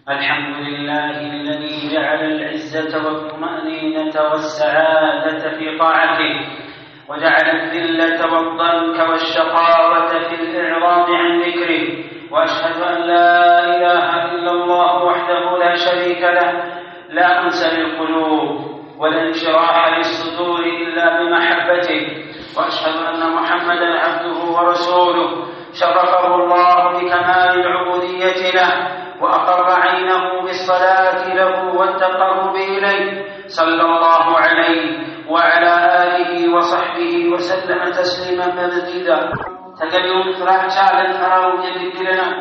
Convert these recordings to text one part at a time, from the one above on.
الحمد لله الذي جعل العزة والطمأنينة والسعادة في طاعته، وجعل الذلة والضنك والشقاوة في الإعراض عن ذكره، وأشهد أن لا إله إلا الله وحده لا شريك له، لا أنس للقلوب ولا انشراح للصدور إلا بمحبته، وأشهد أن محمدا عبده ورسوله، شرفه الله بكمال العبودية له، وأقر عينه بالصلاة له والتقرب إليه، صلى الله عليه وعلى آله وصحبه وسلم تسليما مزيدا። ተገቢውን ፍራቻ ልንፈራው የግድ ይለናል።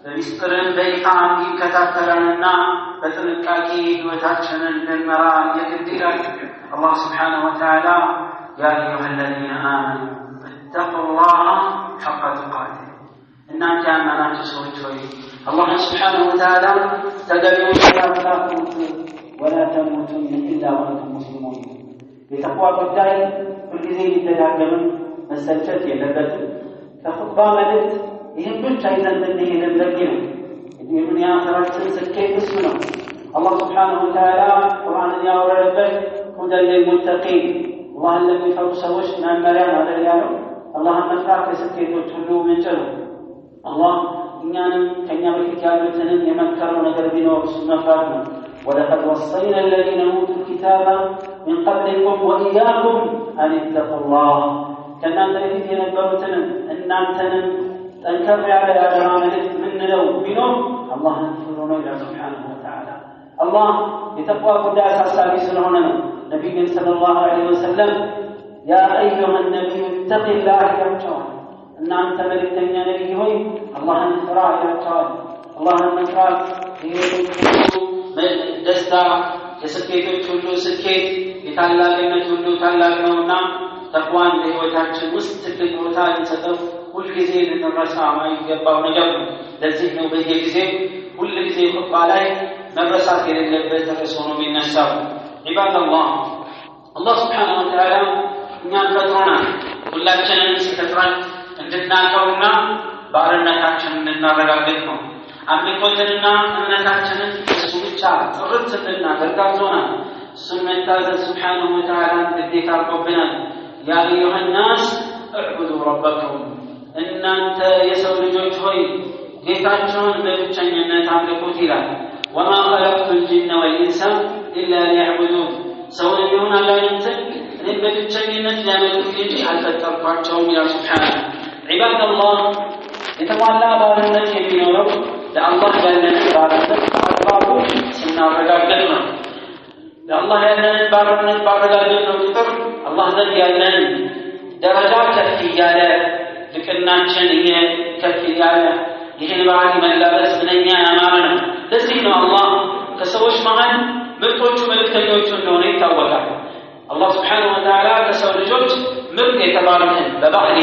በሚስጥርን በይፋ ይከታተለንና በጥንቃቄ ሕይወታችንን ልንመራ የግድ ይላል። አላህ ስብሓነሁ ወተዓላ ያ አዩሃ አለዚነ አመኑ እተቁላህ ሐቀ ቱቃቲህ፣ እናንተ ያመናችሁ ሰዎች ሆይ አላህን ስብሓነሁ ወተዓላ ተገቢውን ፍራቻ ፍሩት፣ ወላ ተሙቱነ ኢላ ወአንቱም ሙስሊሙን። የተቅዋ ጉዳይ ሁልጊዜ ሊደጋገምም መሰልቸት የለበትም። ከኹጥባ መልእክት ይህን ብቻ ይዘን ብንሄድም በቂ ነው። የዱንያ አኺራችን ስኬት እሱ ነው። አላህ ስብሓነሁ ወተዓላ ቁርአንን ያወረደበት ሁደን ሊልሙተቂን፣ አላህን ለሚፈሩ ሰዎች መመሪያ ነው አይደል ያለው። አላህን መፍራት የስኬቶች ሁሉ ምንጭ ነው። አላህ እኛንም ከእኛ በፊት ያሉትንም የመከረው ነገር ቢኖር እሱን መፍራት ነው። ወለቀድ ወሰይና አለዚነ ኡቱል ኪታበ ሚን ቀብሊኩም ወኢያኩም አን ኢተቁላህ፣ ከእናንተ በፊት የነበሩትንም እናንተንም ጠንከር ያለ የአደራ መልእክት ምንለው ቢኖር አላህን ፍሩ ነው ይላል ስብሓነሁ ወተዓላ። አላህ የተቅዋ ጉዳይ አሳሳቢ ስለሆነ ነው ነቢይን ሰለላሁ ዐለይሂ ወሰለም ያ አዩሃ ነቢዩ ኢተቂላህ ይላቸዋል። እናንተ መልእክተኛ ነቢይ ሆይ አላህን ፍራ ይላቸዋል። አላህን መፍራት የህይወቶች ሁሉ ደስታ፣ የስኬቶች ሁሉ ስኬት፣ የታላቅነት ሁሉ ታላቅ ነውና ተቅዋን በህይወታችን ውስጥ ትልቅ ቦታ ልንሰጠው ሁልጊዜ ልንረሳ የማይገባው ነገር ነው። ለዚህ ነው በየጊዜው ሁልጊዜ ኹጥባ ላይ መረሳት የሌለበት ርዕስ ሆኖ የሚነሳው። ዒባደላህ፣ አላህ ስብሓነሁ ወተዓላ እኛን ፈጥሮናል። ሁላችንን ሲፈጥረን እንድናቀውና ባርነታችንን እንድናረጋግጥ ነው። አምልኮትንና እምነታችንን እሱ ብቻ ጥርት እንድናደርግ አዞናል። እሱን መታዘዝ ስብሓነሁ ወተዓላን ግዴታ አድርጎብናል። ያ አዩሃ ናስ እዕቡዱ ረበኩም፣ እናንተ የሰው ልጆች ሆይ ጌታችሁን በብቸኝነት አምልኩት ይላል። ወማ ኸለቅቱ ልጅነ ወልኢንሳ ኢላ ሊያዕቡዱን፣ ሰውን ይሁን አጋንንትን እኔም በብቸኝነት ሊያመልኩኝ እንጂ አልፈጠርኳቸውም ይላል ስብሓነሁ። ዒባደላህ፣ የተሟላ ባርነት የሚኖረው ለአላህ ያለንን ባርነት በአግባቡ ስናረጋግጥ ነው። ለአላህ ያለንን ባርነት ባረጋገጥነው ቁጥር አላህ ዘንድ ያለንን ደረጃ ከፍ እያለ፣ ልቅናችን ከፍ እያለ፣ ይህን ባህሪ መላበስ ምንኛ ያማረ ነው። ለዚህ ነው አላህ ከሰዎች መሀል ምርጦቹ መልእክተኞቹ እንደሆነ ይታወቃል። አላህ ስብሓነሁ ወተዓላ ከሰው ልጆች ምርጥ የተባሉትን በባህሪ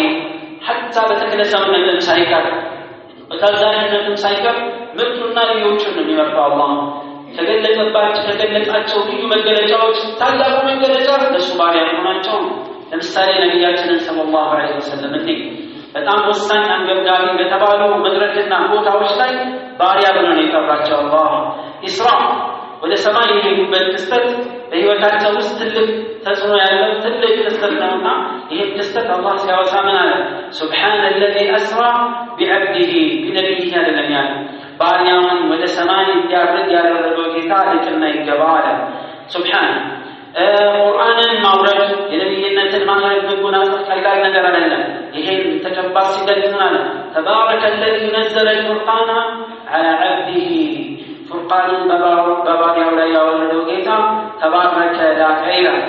ሐታ በተክለ ሰውነትም ሳይቀር በታዛዥነትም ሳይቀር ምርጡና ልዮቹን ነው የሚመርጠው። አላህ ከገለጸባቸው ከገለጻቸው ልዩ መገለጫዎች ታላቁ መገለጫ ለእሱ ባሪያ መሆናቸው ነው። ለምሳሌ ነቢያችንን ሰለላሁ ዐለይሂ ወሰለም እኔ በጣም ወሳኝ አንገብጋቢ በተባሉ መድረክና ቦታዎች ላይ ባሪያ ብሎ ነው የጠራቸው አላህ። ኢስራ ወደ ሰማይ የሄዱበት ክስተት በህይወታቸው ውስጥ ትልቅ ተጽዕኖ ያለው ትልቅ ክስተት ነውና ይህን ክስተት አላህ ሲያወሳ ምን አለ? ሱብሓነ አለዚ አስራ ቢዐብዲሂ፣ ቢነቢይህ አይደለም ያለው፣ ባሪያውን ወደ ሰማይ እንዲያርግ ያደረገው ጌታ ልቅና ይገባ አለ። ሱብሓነ ቁርአንን ማውረድ የነቢይነትን ማዕረግ መጎናጸፍ ቀላል ነገር አይደለም። ይሄን ተጨባጭ ሲገልጽ ምን አለ? ተባረከ አለዚ ነዘለ አልፉርቃነ ዐላ ዐብዲሂ፣ ፉርቃንን በባሪያው ላይ ያወረደው ጌታ ተባረከ ላቀ ይላል።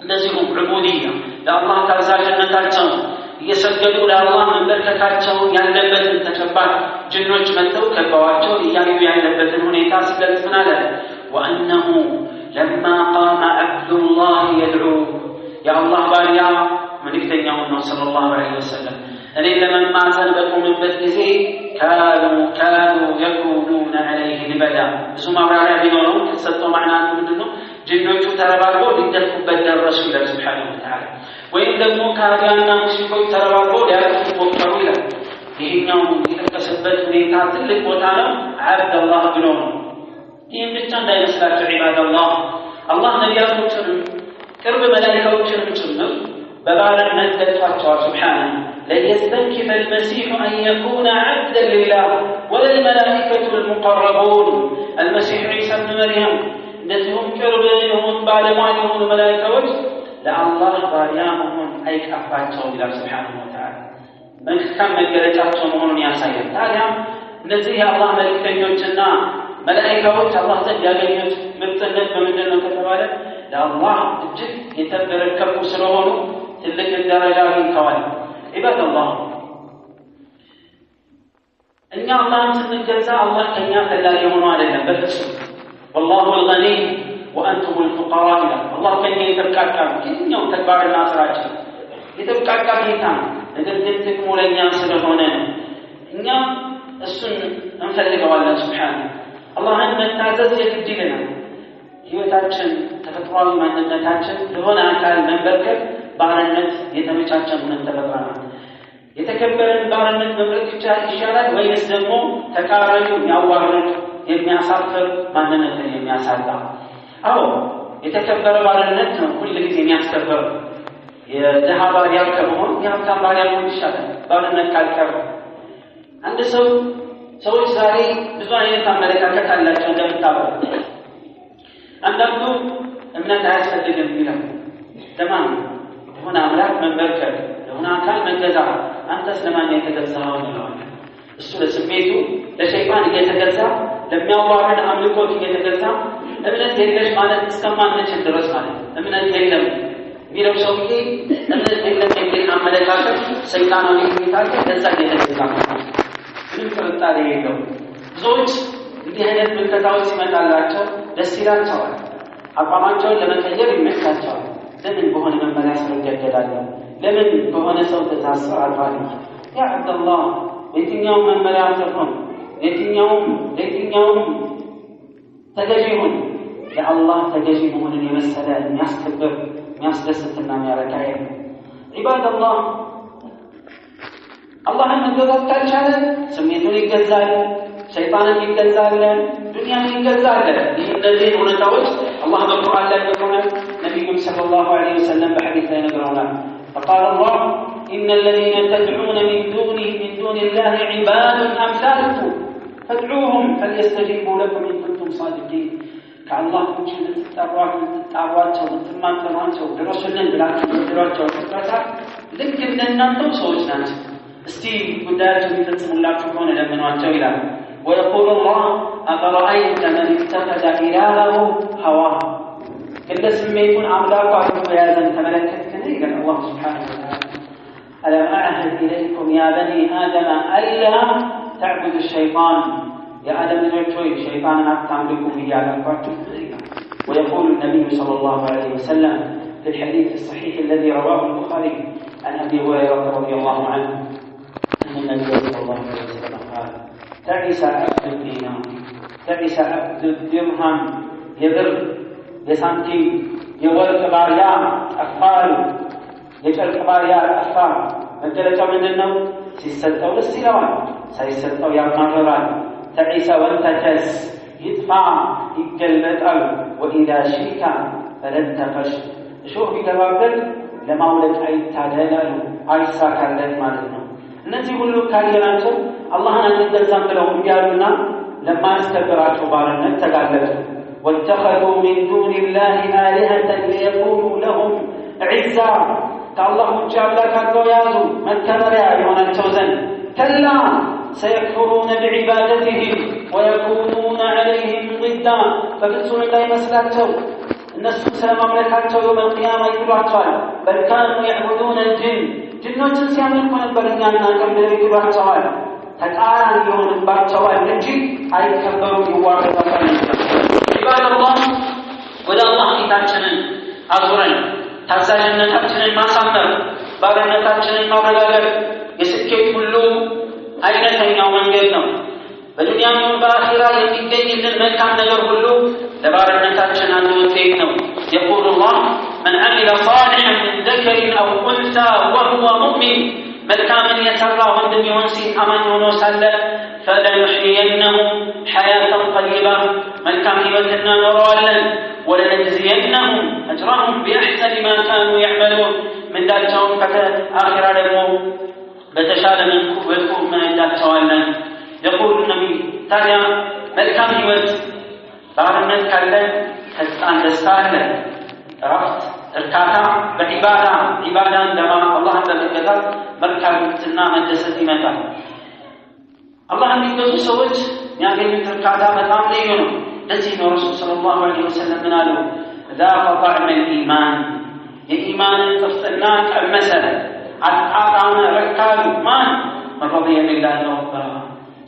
እንደዚሁም ዑቡድያ ለአላህ ታዛዥነታቸውን እየሰገዱ ለአላህ መንበርከካቸውን ያለበትን ተጨባጭ ጅኖች መጥተው ከበዋቸው እያዩ ያለበትን ሁኔታ ሲገልጽ ምን አለ? ወአነሁ ለማ ቃመ ዐብዱላህ የድዑ፣ የአላህ ባሪያ መልእክተኛውን ነው ሰለላሁ ዐለይሂ ወሰለም እኔን ለመማፀን በቆምበት ጊዜ ካዱ የኩኑነ ዐለይሂ ሊበዳ። ብዙ ማብራሪያ ቢኖረውም ከተሰጠው ማዕና አንዱ ምንድን ነው? ጅኖቹ ተረባርበው ሊደፉበት ደረሱ ይላል ስብሓነሁ ወተዓላ። ወይም ደግሞ ከሃዲያንና ሙሽሪኮች ተረባርበው ሊያጠፉት ሞከሩ ይላል። ይሄኛው የተጠቀሰበት ሁኔታ ትልቅ ቦታ ነው። ዓብደላህ ብሎ ነው። ይህም ብቻ እንዳይመስላችሁ ዒባደላህ፣ አላህ ነቢያቶችንም ቅርብ መላኢካዎችንም ጭምር በባርነት ገልጿቸዋል። ሱብሓነሁ ለን የስተንኪፈ አልመሲሑ አን የኩነ ዐብደን ሊላህ ወላ ልመላኢከቱ ልሙቀረቡን። አልመሲሑ ዒሳ ብን መርየም እንደዚሁም ቅርብ የሆኑ ባለሟል የሆኑ መላኢካዎች ለአላህ ባሪያ መሆን አይቀፋቸውም ይላል ሱብሓነሁ ወተዓላ። መልካም መገለጫቸው መሆኑን ያሳያል። ታዲያ እነዚህ የአላህ መልእክተኞችና መላኢካዎች አላህ ዘንድ ያገኙት ምርጥነት በምንድን ነው ከተባለ ለአላህ እጅግ የተንበረከኩ ስለሆኑ ትልቅን ደረጃ አግኝተዋል። ዒባደላህ፣ እኛ አላህን ስንገዛ አላህ ከእኛ ፈላጊ ሆኖ አይደለም፣ በፍጹም። ወላሁ አልገኒይ ወአንቱም ልፉቀራ ይላል። አላህ ከእኛ የተብቃቃ ነው። የትኛውም ተግባርና ስራችን የተብቃቃ ጌታ ነው። ነገር ግን ጥቅሙ ለእኛ ስለሆነ ነው። እኛ እሱን እንፈልገዋለን። ሱብሓነሁ አላህን መታዘዝ የግድ ይለናል። ህይወታችን፣ ተፈጥሯዊ ማንነታችን ለሆነ አካል መንበርከክ፣ ባርነት የተመቻቸ ሆነን ተፈጥረናል። የተከበረን ባርነት መምረጥ ይሻላል ወይንስ ደግሞ ተቃራኒው የሚያዋርድ፣ የሚያሳፍር፣ ማንነትን የሚያሳጣ? አዎ፣ የተከበረ ባርነት ነው ሁል ጊዜ የሚያስከብረው። የድሃ ባሪያ ከመሆን የሀብታም ባሪያ መሆን ይሻላል። ባርነት ካልቀረ አንድ ሰው ሰዎች ዛሬ ብዙ አይነት አመለካከት አላቸው እንደምታውቀው። አንዳንዱ እምነት አያስፈልግም ይላል። ለማን? ለሆነ አምላክ መንበርከክ፣ ለሆነ አካል መገዛት። አንተስ ለማን የተገዛኸው እንለዋለን። እሱ ለስሜቱ ለሸይጣን እየተገዛ፣ ለሚያዋርድ አምልኮት እየተገዛ፣ እምነት የለሽ ማለት እስከማንችል ድረስ ማለት ነው። እምነት የለም የሚለው ሰውዬ እምነት የለም የሚል አመለካከት ሰይጣናዊ ሁኔታ ለዛ እየተገዛ ነው። ምንም ጥርጣሬ የለውም። ብዙዎች እንዲህ አይነት ምልከታዎች ሲመጣላቸው ደስ ይላቸዋል። አቋማቸውን ለመቀየር ይመቻቸዋል። ለምን በሆነ መመሪያ ስር እገደዳለሁ? ለምን በሆነ ሰው ትእዛዝ ስር አልፋለሁ? ያ ዓብደላህ፣ የትኛውም መመሪያ ስር ሁን፣ ለየትኛውም ተገዢ ሁን፣ ለአላህ ተገዢ መሆንን የመሰለ የሚያስከብር፣ የሚያስደስትና የሚያረካ የለም። ዒባደላህ፣ አላህን መገዛት ካልቻለ ስሜቱን ይገዛል፣ ሸይጣንን ይገዛል፣ ዱንያን ይገዛል። ይህ እነዚህን እውነታዎች አላህ በቁርአን ላይ ነግሮናል። ነቢዩም ሰለላሁ ዐለይሂ ወሰለም በሐዲስ ላይ ነግረውናል። فقال الله إن الذين تدعون من دونه من دون الله عباد أمثالكم فادعوهم فليستجيبوا لكم إن كنتم صادقين። ከአላህ ውጭ ልትጠሯቸው፣ ልትማጸኗቸው፣ ድረሱልን ብላችሁ ልትሏቸው ፍጥረታት ልክ እንደናንተው ሰዎች ናቸው። እስቲ ጉዳያቸው የሚፈጽሙላችሁ ከሆነ ለምኗቸው ይላል። ويقول الله أفرأيت من اتخذ إلهه هواه፣ ግለ ስሜቱን አምላኩ አድርጎ የያዘን ተመለከትክን? ይላል አላህ ስብሓነሁ ወተዓላ። ألم أعهد إليكم يا بني آدم ألا تعبدوا الشيطان፣ የአደም ልጆች ሆይ ሸይጣንን አታምልኩ ብያለኳችሁ? ይላል። ويقول النبي صلى الله عليه وسلم في الحديث الصحيح الذي رواه البخاري عن أبي هريرة رضي الله عنه أن النبي صلى الله عليه وسلم قال تعس عبد الدينار، تعس عبد الدرهم፣ የብር፣ የሳንቲም፣ የወርቅ ባሪያ ጠፋ አሉ። የጨርቅ ባሪያ ጠፋ። መገለጫው ምንድን ነው? ሲሰጠው ደስ ይለዋል፣ ሳይሰጠው ያማርራል። ተዒሰ ወንተከስ፣ ይጥፋ፣ ይገልበጣል። ወኢዛ ሺካ ፈለንተፈሽ፣ እሾህ ቢገባበት ለማውለቅ አይታደላሉ፣ አይሳካለት ማለት ነው። እነዚህ ሁሉ ካየናቸው አላህን አንገዛም ብለው እምቢ አሉና ለማያስከብራቸው ባርነት ተጋለጡ። ወተኸዙ ሚን ዱን ላህ አሊሀተን ሊየኩኑ ለሁም ዒዛ፣ ከአላህ ውጭ አምላክ አድርገው ያዙ መከበሪያ የሆናቸው ዘንድ። ከላ ሰየክፍሩነ ቢዒባደትህም ወየኩኑነ ዐለይህም ضዳ፣ በፍጹም እንዳይመስላቸው እነሱም ስለማምለካቸው የውመል ቂያማ ይክዷቸዋል። በል ካኑ የዕቡዱነ ልጅን፣ ጅኖችን ሲያመልኩ ነበር እኛ አናውቅም ብለው ይክዷቸዋል። ተቃራኒ ይሆንባቸዋል እንጂ አይከበሩም፣ ይዋረዳሉ። ዒባደላህ፣ ወደ አላህ ፊታችንን አዙረን ታዛዥነታችንን ማሳመር፣ ባርነታችንን ማረጋገጥ የስኬት ሁሉ አይነተኛው መንገድ ነው። በዱንያም ይሁን በአኺራ የሚገኝልን መልካም ነገር ሁሉ ለባርነታችን አንድ ውጤት ነው። የቁሉ ላህ መን ዐሚለ ሳሊሐን ምን ዘከሪን አው ኡንሳ ወሁወ ሙእሚን መልካምን የሰራ ወንድም ይሁን ሴት አማኝ ሆኖ ሳለ ፈለኑሕይየነሁ ሐያተን ጠይባ መልካም ህይወት እናኖረዋለን። ወለነጅዝየነሁም አጅረሁም ቢአሕሰኒ ማ ካኑ ያዕመሉን ምንዳቸውን ከአኺራ ደግሞ በተሻለ መልኩ እናያቸዋለን። የቁሉ ነቢይ ታዲያ መልካም ህይወት ባርነት ካለ ፈጣን ደስታ አለ፣ እረፍት፣ እርካታ በዒባዳ ዒባዳን አላህን በመገዛት መርካትና መደሰት ይመጣል። አላህን የሚገዙ ሰዎች የሚያገኙት እርካታ በጣም ልዩ ነው። ለዚህ ነው ረሱል ሰለላሁ ዐለይሂ ወሰለም ምን አሉ? ዛቀ ጣዕመ ልኢማን የኢማንን ጥፍጥና ቀመሰ፣ አጣጣመ፣ ረካሉ። ማን? መን ረዲየ ቢላሂ ረባ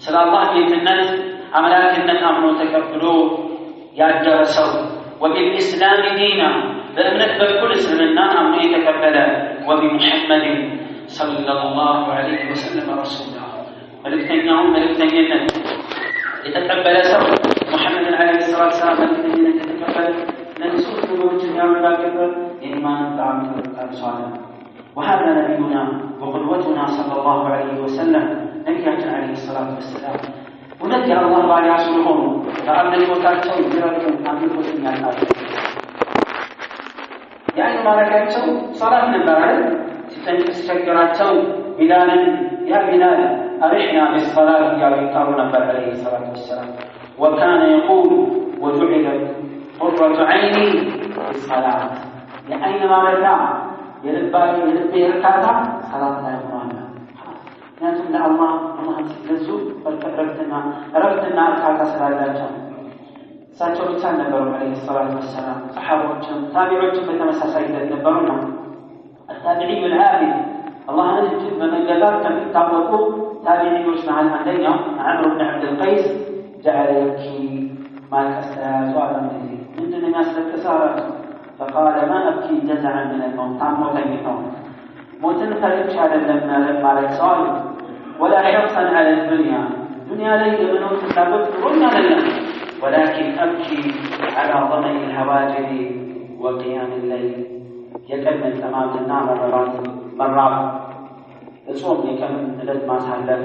ስለ አላህ ጌትነት አምላክነት አምኖ ተቀብሎ ያደረ ሰው፣ ወቢልኢስላሚ ዲና በእምነት በኩል እስልምናን አምኖ የተቀበለ፣ ወቢሙሐመድን ሰለላሁ ዐለይሂ ወሰለም ረሱላ መልእክተኛውን መልእክተኝነት የተቀበለ ሰው ሙሐመድን ዐለይሂ ሰላቱ ወሰላም መልእክተኝነት የተቀበለ እነዚህ ሶስት ነገሮችን ያረጋገጠ የኢማንን ጣዕም ቀምሷል። ወሀዛ ነቢዩና ወቁድወቱና ሰለላሁ ዐለይሂ ወሰለም ነቢያችን ዐለይሂ ሰላቱ ወሰላም እውነት የአላህ ባሪያ ስለሆኑ በአምልኮታቸው ይረቁ አምልኮትን ያጣሉ። የአይን ማረፊያቸው ሰላት ነበር አይደል? ሲቸግራቸው ቢላልን ያ ቢላል አሪሕና ቢሰላት እያሉ ይጠሩ ነበር ዐለይሂ ሰላቱ ወሰላም። ወካነ የቁል ወጁዒለት ቁረቱ ዐይኒ ቢሰላት የአይን ማረፊያ የልቤ እርካታ ሰላት ላይ ሆኗል። ምክንያቱም ለአላህ አላህን ሲገዙ እረፍትና እርካታ ስላላቸው። እሳቸው ብቻ አልነበሩም ዐለይሂ ሰላቱ ወሰላም፣ ሰሓቦችም ታቢዖችም በተመሳሳይ ሂደት ነበሩና አታቢዒዩ ልዓቢድ አላህን እጅግ በመገዛት ከሚታወቁ ታቢዒዎች መሃል አንደኛው ዓምር ብን ዓብድልቀይስ ጀዐለ የብኪ ማልቀስ ተያያዙ አሉ። ጊዜ ምንድን ነው የሚያስለቅስህ አላቸው። ፈቃለ ማ አብኪ ጀዘዐን ምን ልመውት ታሞ ተኝተው ሞትን ፈርቼ አይደለም ማለት ሰው አሉ። ወላ ሒርሰን ዐለ ዱንያ ዱንያ ላይ የመኖር ፍላጎት ኑሮኝ አይደለም። ወላኪን አብኪ ዐላ ظመኢ ልሀዋጅሪ ወቅያም ለይል የቀን መጠማትና መራብ እጾም የቀን ዕለት ማሳለፍ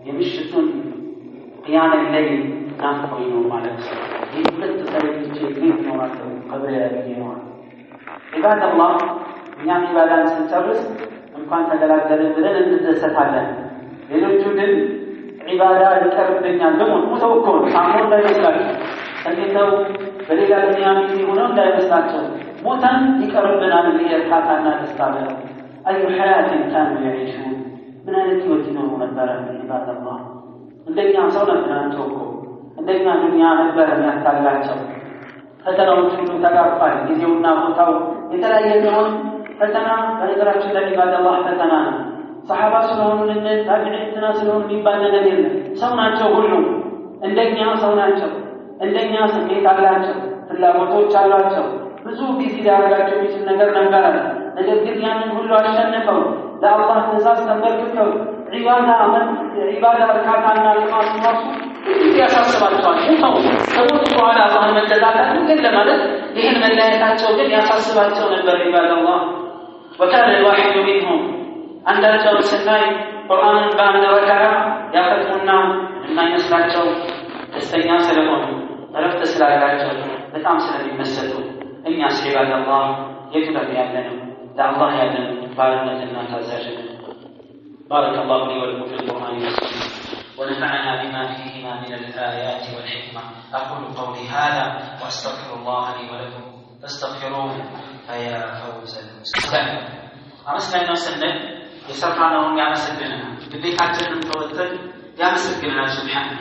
የምሽቱን ቅያም ለይል ናፍቆኝ ነው ማለት ነው። ይህ ሁለት ተለይቼ እንዴት እኖራለሁ ቀብሬ ላይ ብዬ ነው። ዒባደላህ እኛም ዒባዳን ስንጨርስ እንኳን ተገላገልን ብለን እንደሰታለን። ሌሎቹ ግን ዒባዳ ይቀርብኛል ብሞት ሙተው እኮ ነው ታሞ እንዳይመስላቸው ተኝተው በሌላ ዱንያ busy ሆነው እንዳይመስላቸው ሞተን ይቀርብናል ይሄ እርካታና ደስታ ብለው። أي حياة كانوا يعيشون ምን አይነት ህይወት ይኖሩ ነበረ? ዒባደላህ እንደኛ ሰው ናቸው እኮ እንደኛ ዱንያ ነበረ የሚያታላቸው። ፈተናዎች ሁሉ ተጋርጧል። ጊዜውና ቦታው የተለያየ ቢሆን ፈተና በነገራችን ላይ ዒባደላህ ፈተና ነው። ሰሓባ ስለሆኑ ልንል ታቢዒ እንትና ስለሆኑ የሚባል ነገር የለም። ሰው ናቸው፣ ሁሉም እንደኛ ሰው ናቸው። እንደኛ ስሜት አላቸው፣ ፍላጎቶች አሏቸው። ብዙ busy ሊያደርጋቸው የሚችል ነገር ነበረ። ነገር ግን ያንን ሁሉ አሸንፈው ለአላህ ትእዛዝ ተንበርክከው ዒባዳ እርካታና ልማት ሲወርሱ ሁሉ ያሳስባቸዋል። ሙተው ከሞቱ በኋላ አላህን መገዛታቸው ግን ለማለት ይህን መለያየታቸው ግን ያሳስባቸው ነበር። ዒባደላህ ወካነ ልዋሒዱ ሚንሁም አንዳቸውን ስናይ ቁርአንን በአንድ ረክዓ ያፈጥሙና የማይመስላቸው ደስተኛ ስለሆኑ እረፍት ስላላቸው በጣም ስለሚመሰጡ። እኛስ ዒባደላህ የቱ ጋር ያለነው? ለአላህ ያለን ባርነትና ታዛዥነት። بارك الله لي ولكم في القرآن والسنة ونفعنا بما فيهما من الآيات والحكمة. أقول قولي هذا وأستغفر الله لي ولكم فاستغفروه فيا فوز المستغفرين። አመስጋኝ ነው ስንል የሰራነውን ያመሰግነናል፣ ግዴታችንን ተወጥተን ያመሰግነናል። ሱብሓነሁ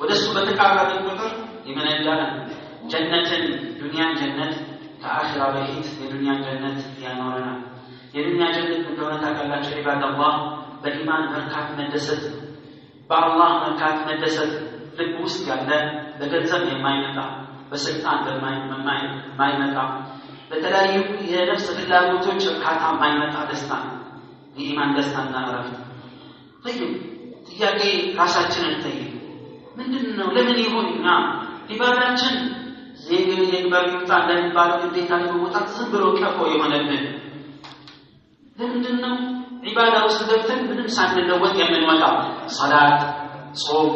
ወደ እሱ በተቃረብን ቁጥር ይመነዳናል። ጀነትን ዱንያን ጀነት ከአኺራ በፊት የዱንያን ጀነት ያኖረናል። የዱንያ ጀነት እንደሆነ ታውቃላችሁ ዒባደላህ፣ በኢማን መርካት መደሰት፣ በአላህ መርካት መደሰት፣ ልብ ውስጥ ያለ በገንዘብ የማይመጣ በስልጣን የማይመጣ በተለያዩ የነፍስ ፍላጎቶች እርካታ የማይመጣ ደስታ ነው የኢማን ደስታና እረፍት። ጠይብ ጥያቄ ራሳችንን ጠይቅ። ምንድን ነው ለምን ይሆን እኛ ዒባዳችን የግበር ይውጣ እንደሚባለው ግዴታ ለመወጣት ዝም ብሎ ቀፎ የሆነብን ለምንድን ነው? ዒባዳ ውስጥ ገብተን ምንም ሳንለወጥ የምንወጣው? ሰላት፣ ጾም፣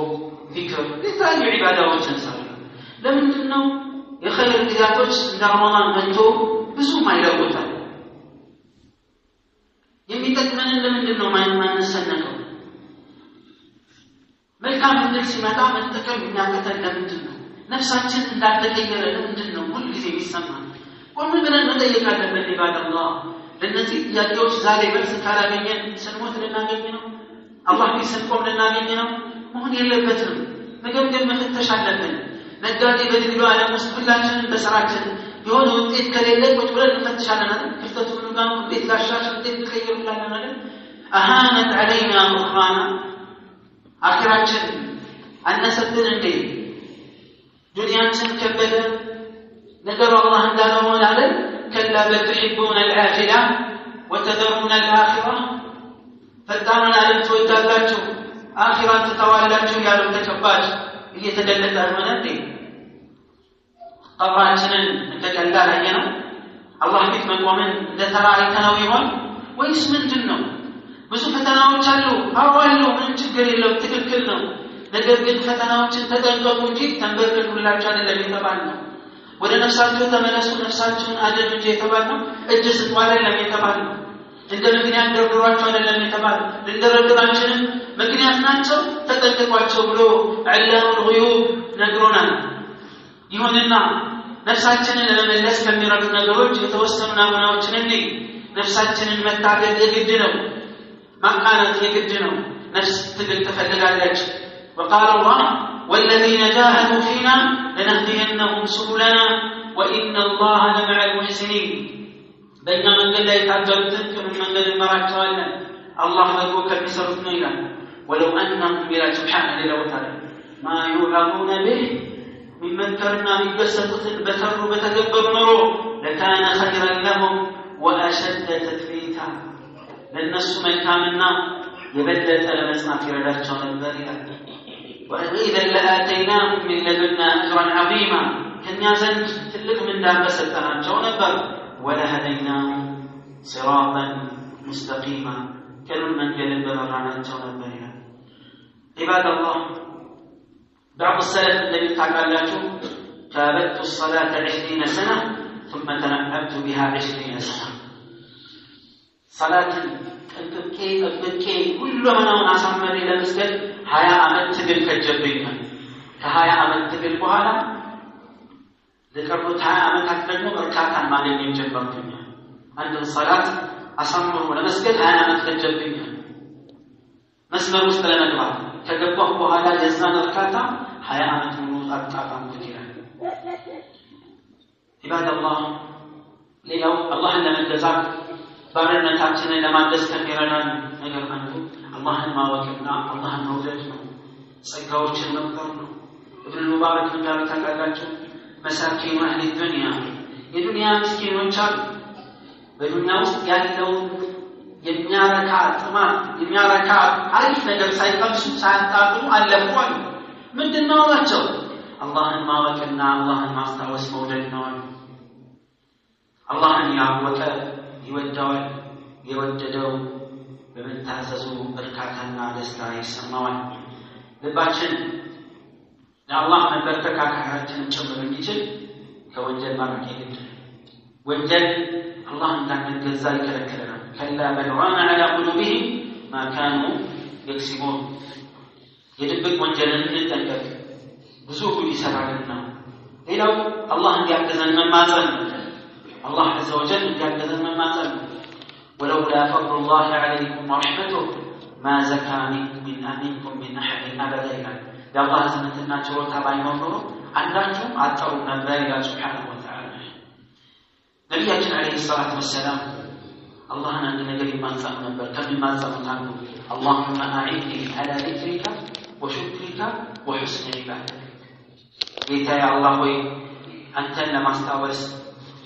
ዚክር፣ የተለያዩ ዒባዳዎች እንሰራለን። ለምንድን ነው የኸይር ጊዜያቶች እንደ ረመዳን መጥቶ ብዙም አይለውጠን? የሚጠቅመንን ለምንድን ነው ማንሰነቀው? መልካም እድል ሲመጣ መጠቀም የሚያቅተን ለምንድን ነው? ነፍሳችን እንዳልተቀየረ ለምንድን ነው ሁልጊዜ የሚሰማን? ቆም ብለን መጠየቅ አለብን። ዒባደላህ፣ ለእነዚህ ጥያቄዎች ዛሬ መልስ ካላገኘን ስንሞት ልናገኝ ነው? አላህ ፊት ስንቆም ልናገኝ ነው? መሆን የለበትም። መገምገም መፈተሽ አለብን። ነጋዴ በንግዱ ዓለም ውስጥ ሁላችንም በስራችን የሆነ ውጤት ከሌለ ቁጭ ብለን እንፈትሻለን አይደል? ክፍተቱ ምኑ ጋር ነው? እንዴት ላሻሽል፣ እንዴት ልቀይር እንላለን አይደል? አሃነት ዐለይና ኡኽራና፣ አኺራችን አነሰብን እንዴ? ዱንያችን ከበደ? ነገሩ አላህ እንዳለው ሆነ አይደል? ከላ በል ቱሒቡነ አልዓጂላ ወተዘሩነ አልአኺራ፣ ፈጣኑን ዓለም ትወዳላችሁ አኺራን ትተዋላችሁ ያለው ተጨባጭ እየተገለጠ ሆነ እንዴ? ቀብራችንን እንደ ቀላል አየነው? አላህ ፊት መቆምን እንደ ተራ አይተነው ይሆን ወይስ ምንድን ነው? ብዙ ፈተናዎች አሉ። አዎ አሉ፣ ምንም ችግር የለውም፣ ትክክል ነው። ነገር ግን ፈተናዎችን ተጠንቀቁ እንጂ ተንበርከኩላቸው አይደለም የተባልነው። ወደ ነፍሳችሁ ተመለሱ፣ ነፍሳችሁን አድኑ እንጂ የተባልነው እጅ ስጡ አይደለም የተባልነው። እንደ ምክንያት ደርድሯቸው አይደለም የተባልነው። ልንደረድራችንም ምክንያት ናቸው፣ ተጠንቀቋቸው ብሎ ዐላሙል ጉዩብ ነግሮናል። ይሁንና ነፍሳችንን ለመመለስ ከሚረዱ ነገሮች የተወሰኑ ናሙናዎችን እንይ። ነፍሳችንን መታገል የግድ ነው። ማቃናት የግድ ነው። ነፍስ ትግል ትፈልጋለች። وقال الله والذين جاهدوا فينا لنهدينهم سبلنا وإن الله لمع المحسنين። በእኛ መንገድ ላይ የታገሉትን ቅኑን መንገድ እንመራቸዋለን፣ አላህ በጎ ከሚሰሩት ነው ይላል። ولو أنهم ይላል سبحانه ሌላ ቦታ ላይ ما يوعظون به የሚመከርና የሚገሰጡትን በሰሩ በተገበሩ ኖሮ لكان خيرا لهم وأشد تثبيتا፣ ለእነሱ መልካምና የበለጠ ለመጽናት ይረዳቸው ነበር ይላል። وإذا لآتيناهم من لدنا أجرا عظيما፣ ከእኛ ዘንድ ትልቅ ምንዳን በሰጠናቸው ነበር። ولهديناهم صراطا مستقيما፣ ቅኑን መንገድን በመራናቸው ነበር ይላል። عباد الله፣ بعض السلف እንደሚል ታውቃላችሁ፣ كابدت الصلاة 20 سنة ثم تنعمت بها 20 سنة። ሰላትን ጠንቅቄ ጠብቄ ሁለመናውን አሳመሬ ለመስገድ 20 ዓመት ትግል ፈጀብኛል። ከ20 ዓመት ትግል በኋላ ለቀሩት 20 ዓመታት ደግሞ እርካታን ማግኘት ጀመርኩኛል። አንድን ሰላት አሳምሮ ለመስገድ 20 ዓመት ፈጀብኛል። መስመር ውስጥ ለመግባት ከገባሁ በኋላ የዛን እርካታ 20 ዓመት ሙሉ አጣጣምኩት ይላል። عباد الله፣ ሌላው አላህን ለመገዛት ባርነታችንን ለማደስ ከሚረዳን ነገር አንዱ አላህን ማወቅና አላህን መውደድ ነው። ጸጋዎችን መቁጠር ነው። እብን ሙባረክ እንዳሉ ታውቃላችሁ፣ مساكين أهل الدنيا፣ የዱንያ ምስኪኖች አሉ። በዱንያ ውስጥ ያለው የሚያረካ ጥማት የሚያረካ አሪፍ ነገር ሳይቀምሱ ሳያጣጥሙ አለፉ አሉ። ምንድን ነው አሏቸው? አላህን ማወቅና አላህን ማስታወስ መውደድ ነው አሉ። አላህን ያወቀ ይወደዋል። የወደደው በመታዘዙ እርካታና ደስታ ይሰማዋል። ልባችን ለአላህ መንበርከክ አካላችንን ጭምር እንዲችል ከወንጀል ማራቅ የግድ። ወንጀል አላህ እንዳንገዛ ይከለክለናል። كلا بل ران على قلوبهم ما كانوا يكسبون። የድብቅ ወንጀልን እንጠንቀቅ፣ ብዙ ጉድ ይሰራልና። ሌላው አላህ እንዲያገዘን መማፀን ነው። አላህ عز وجل እንዲያገዘን መማፀን ነው። ولولا فضل الله عليكم ورحمته ما زكى منكم من أحد أبدا ይላል። የአላህ እዝነትና ችሮታ ባይኖር ኖሮ አንዳችሁም አትጠሩም ነበር ይላል سبحانه وتعالى። ነቢያችን عليه الصلاة والسلام አላህን አንድ ነገር ይማጸኑ ነበር። ከሚማጸኑት አንዱ اللهم أعني على ذكرك وشكرك وحسن عبادتك። ጌታዬ አላህ ሆይ፣ አንተን ለማስታወስ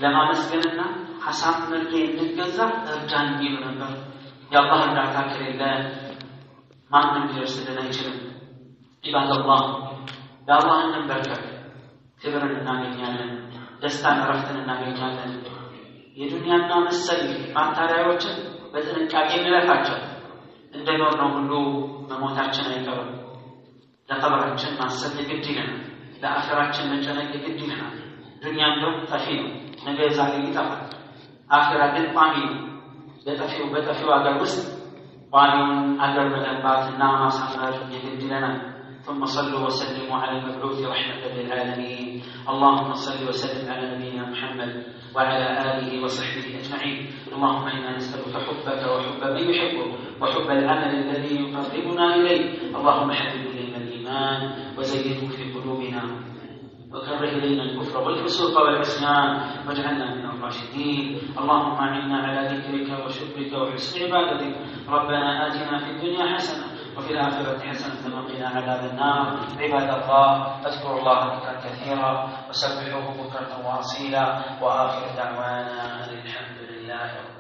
ለማመስገንና አሳምሬ እንድገዛ እርዳን ይሉ ነበር። የአላህ እርዳታ ከሌለ ማንም ሊደርስልን አይችልም። عباد الله፣ ለአላህ እንበርከክ፣ ክብርን እናገኛለን፣ ደስታን እረፍትን እናገኛለን። የዱንያና መሰል ማታለያዎችን በጥንቃቄ እንለፋቸው። እንደኖርነው ሁሉ መሞታችን አይቀርም። ለቀብራችን ማሰብ የግድ ይለናል። ለአኺራችን መጨነቅ የግድ ይለናል። ዱንያ እንደውም ጠፊ ነው፣ ነገ ዛሬ ይጠፋል። አኺራ ግን ቋሚ ነው። በጠፊው አገር ውስጥ ቋሚውን አገር መገንባትና ማሳመር የግድ ይለናል። ثم صلوا وسلموا على المبعوث رحمة للعالمين. اللهم صل وسلم على نبينا محمد وعلى آله وصحبه أجمعين. اللهم إنا نسألك حبك وحب من يحبك وحب العمل الذي يقربنا إليك. اللهم حبب إلينا الإيمان وزينه في قلوبنا، وكره إلينا الكفر والفسوق والعصيان، واجعلنا من الراشدين. اللهم أعنا على ذكرك وشكرك وحسن عبادتك. ربنا آتنا في الدنيا حسنة وفي الآخرة حسنة وقنا عذاب النار. عباد الله، اذكروا الله ذكرا كثيرا وسبحوه بكرة وأصيلا. وآخر دعوانا أن الحمد لله رب